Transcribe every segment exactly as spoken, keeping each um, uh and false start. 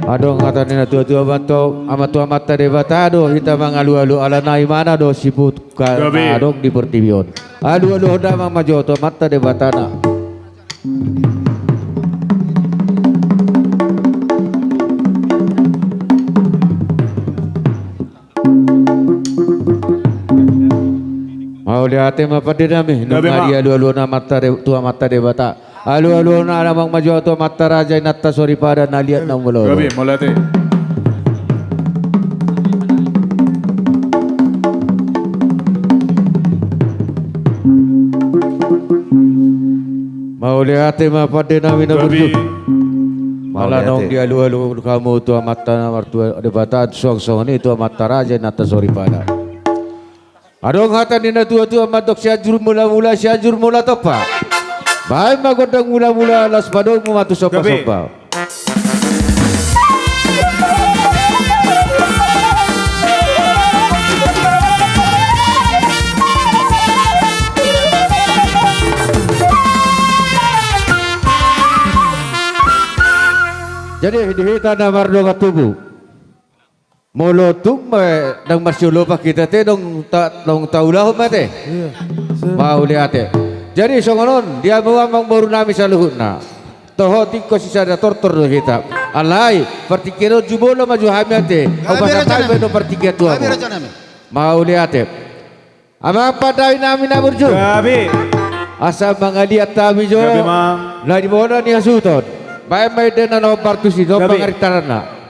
Adong hata ni na tua-tua, amang tu Amanta Debata do hita mangalualu, alana imana do sipuka na adong di portibi on. Alualuhon damang ma jo tu Amanta Debata na. Mauliate ma pande nami, nunga dialualuhon Amanta De-, tu Amanta Debata. Alualuhon damang ma jo tu Amanta Raja Inanta Soripada na liat na umolo. Gabe, mauliate. Mauliate ma pande nami na burju. Mauliate. Ala naung dialualuhon hamu tu Amanta na martua Debata, suang songon i tu Amanta Raja Inanta Soripada. Adong hata ni na tua-tua mandok Sianjur Mulamula, Sianjur Mula Tompa. Baen ma gondang mulamula, laos padomu ma tu somba-somba. Jadi di hita na mardongan tubu, molo tung ma ndang marsiolopan hita ate, ndang ta-, ndang taulahon ma ate. Iya. Mauliate. Jadi songon on di hamu amang boru nami saluhutna. Toho tingko sisada tortor do hita. Alai partingkian on jumolo ma jo hami ate. Au pasahat hami do partingkian tu hamu. Mauliate. Amang pandawi nami na burju. Gabe. Asa mangaliat hami jo. Gabe, Amang. Na di bona ni hasuhuton. Baen ma ende na nombar tusi, nombar pangarintaranna.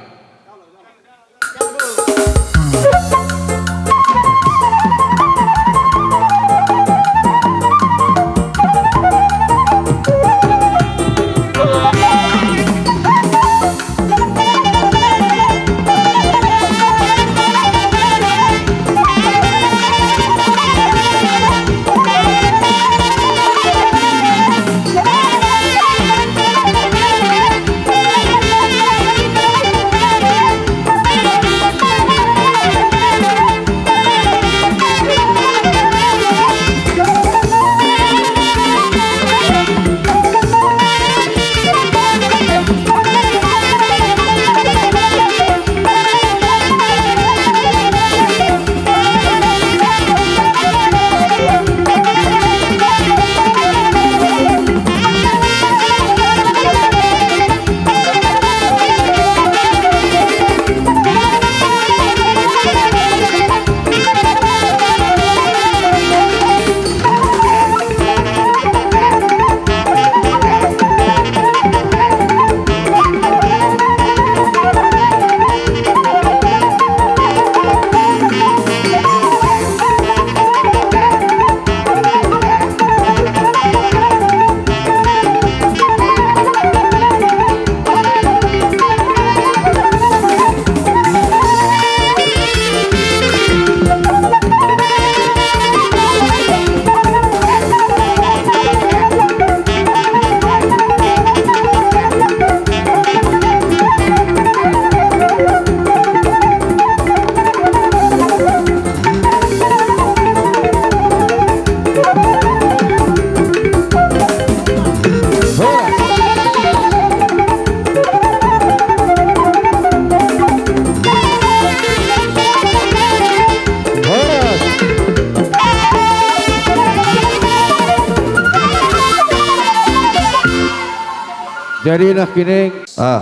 Jadi nangkining. Ah.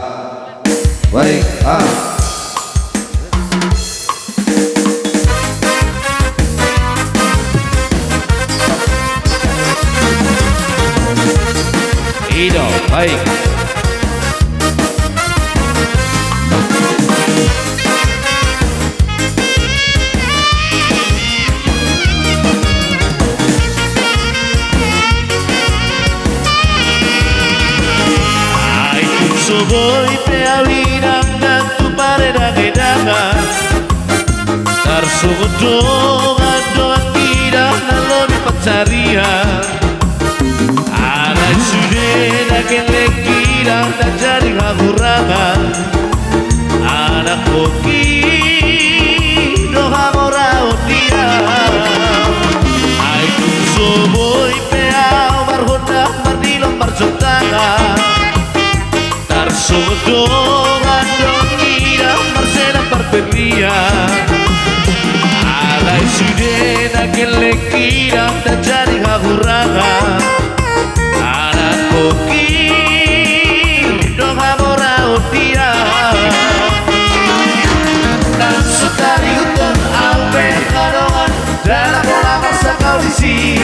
Baik. Ah. I do, baik. Ai tung so boi pe au inang nang tu paredagedangan, tarsongon dongan-dongan hita na lobi pansarian. Alai sude na gelleng hita na jadi hahurangan. Anak pongki do hamoraon dia. Ai tung so boi pe au marhonda mardilo marjontangan. Tarsongon dongan do Berlian. Alai sude na gellengki ndang jadi hahurangan. Anak pongki do hamoraon dia. Nang so tarihuthon au pe na dongan, ndada pola masa kau disi.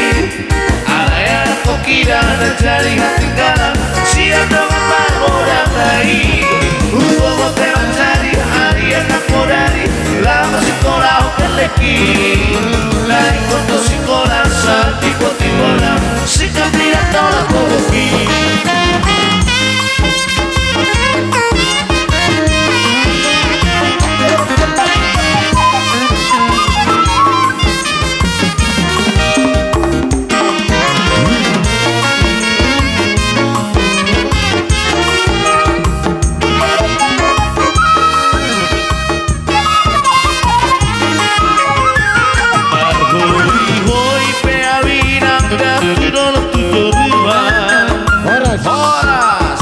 Alai anak pongki ndang jadi hatinggalan sian dongan marmudana i. Huboto pe manjadi arian na podari, laho sikola ho gellengki. Laho ingkon do sikola, sandok potimbona, singkat ni na tolap ho pongki. Marhoi-hoi pe au i nang datu dohot tu toruan. Horas. Horas.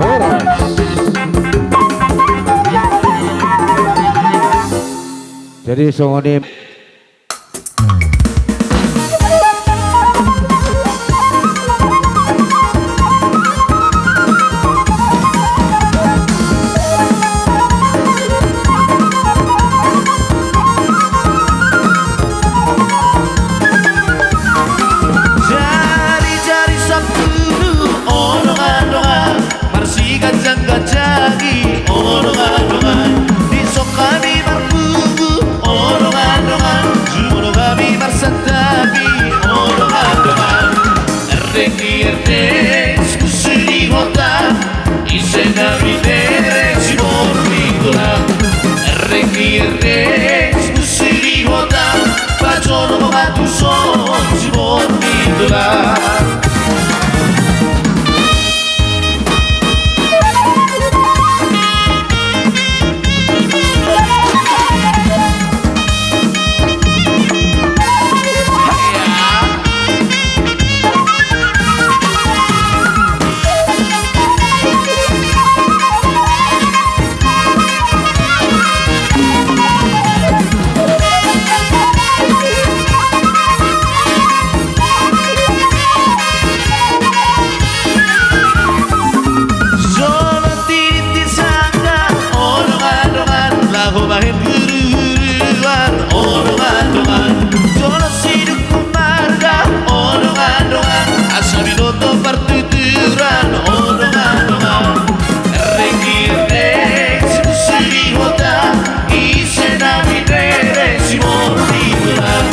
Horas. Jadi songon i. Jari-jari sampulu, o dongan-dongan, marsiganjang-ganjangi, o dongan-dongan, dison hami marpungu, o dongan-dongan, jumolo hami marsantabi, o dongan-dongan. Ardengki ardeng, susi di hota, ise hami bere siboru ni tulang. Jolo tintin sanggar, o dongan-dongan, laho bahen huru-huruan, o dongan-dongan. Jolo sidungkun marga, o dongan-dongan, asa binoto partuturan, o dongan-dongan. Renggirdeng simusuri hota, ise na minere simoru ni tulang.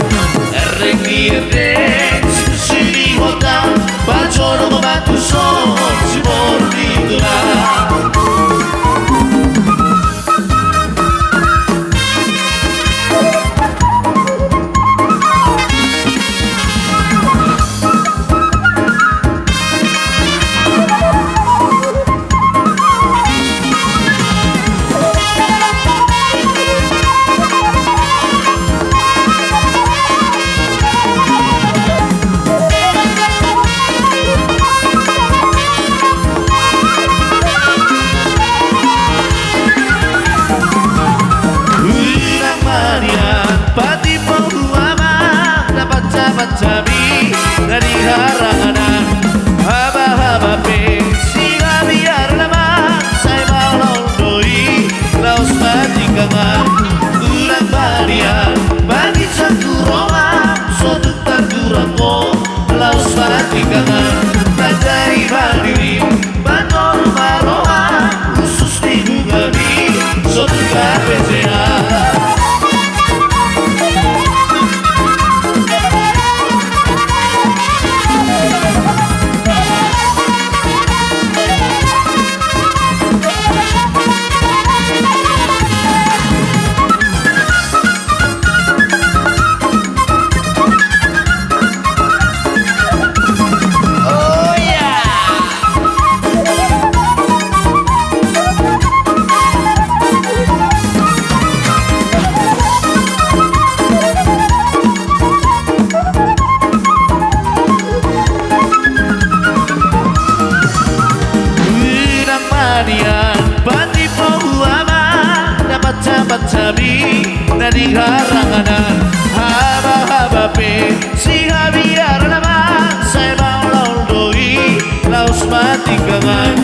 Renggirdeng simusuri hota, pajonok ma tuson simoru ni tulang. Unang manian, patimbong tu amang, na panca-panca mi na di haranganan. Haba-haba pe sihabiaran na ma, sai maol-maol do i, laos matinggangan. Unang manian, paginjang tu roham, so tung tardurang ho, laos matinggangan. Tanda i ma dirim, manoru ma roham, usus ni bungami, so tung gabe sehat. Unang manian, patimbong tu amang, na panca-panca mi na di haranganan. Haba-haba pe sihabiaran na ma, sai maol-maol do i, laos matinggangan.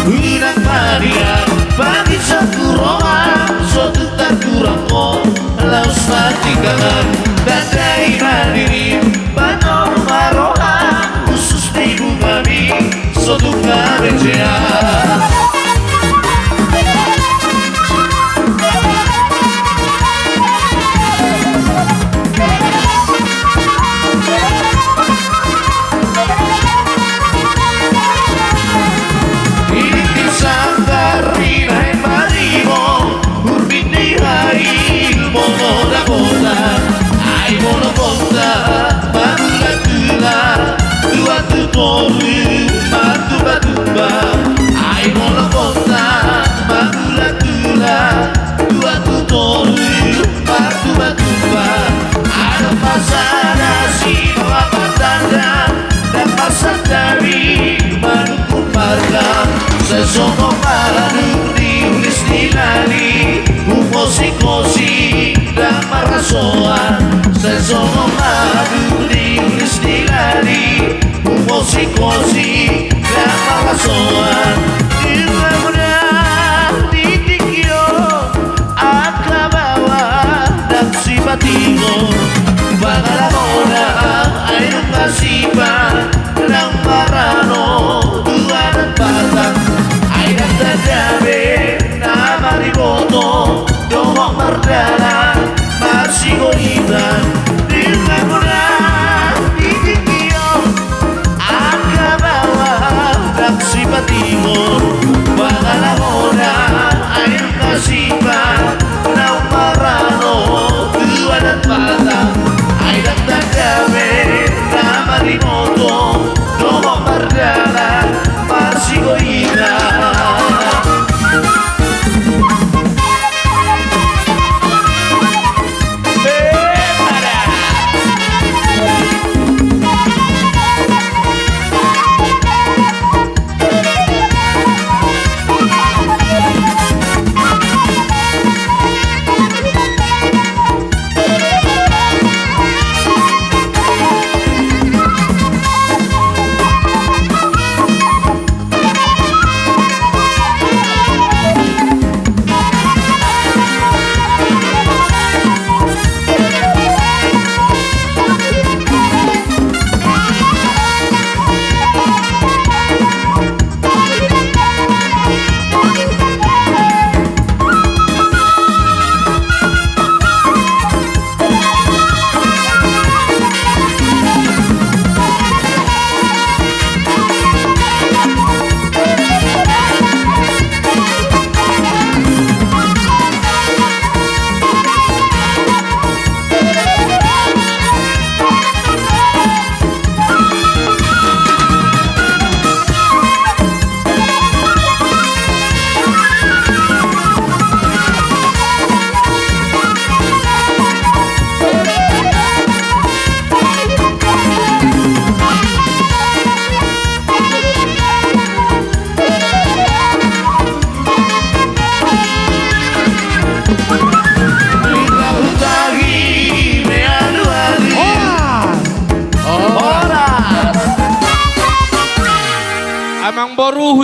Unang manian, paginjang tu roham, so tung tardurang ho, laos matinggangan. Tanda i ma dirim, manoru ma roham, usus ni bungami, so tung gabe sehat. Tintin sanggar, binahen ma rimong, urbit ni hail molo dapotan. Ai molo bonta, mangula-ngula, tuat tu toru, martumba-tumba. Ai molo bonta, mangula-ngula, tuat tu toru, martumba-tumba. Adong ma sada sibawa partanda, ndang marsantabi manungkun marga. Sai songon ma haduk ni ulis ni lali, umosik-osik ndang marhasoan. Sai songon ma haduk ni ulis ni lali, umosik-osik Amangboru,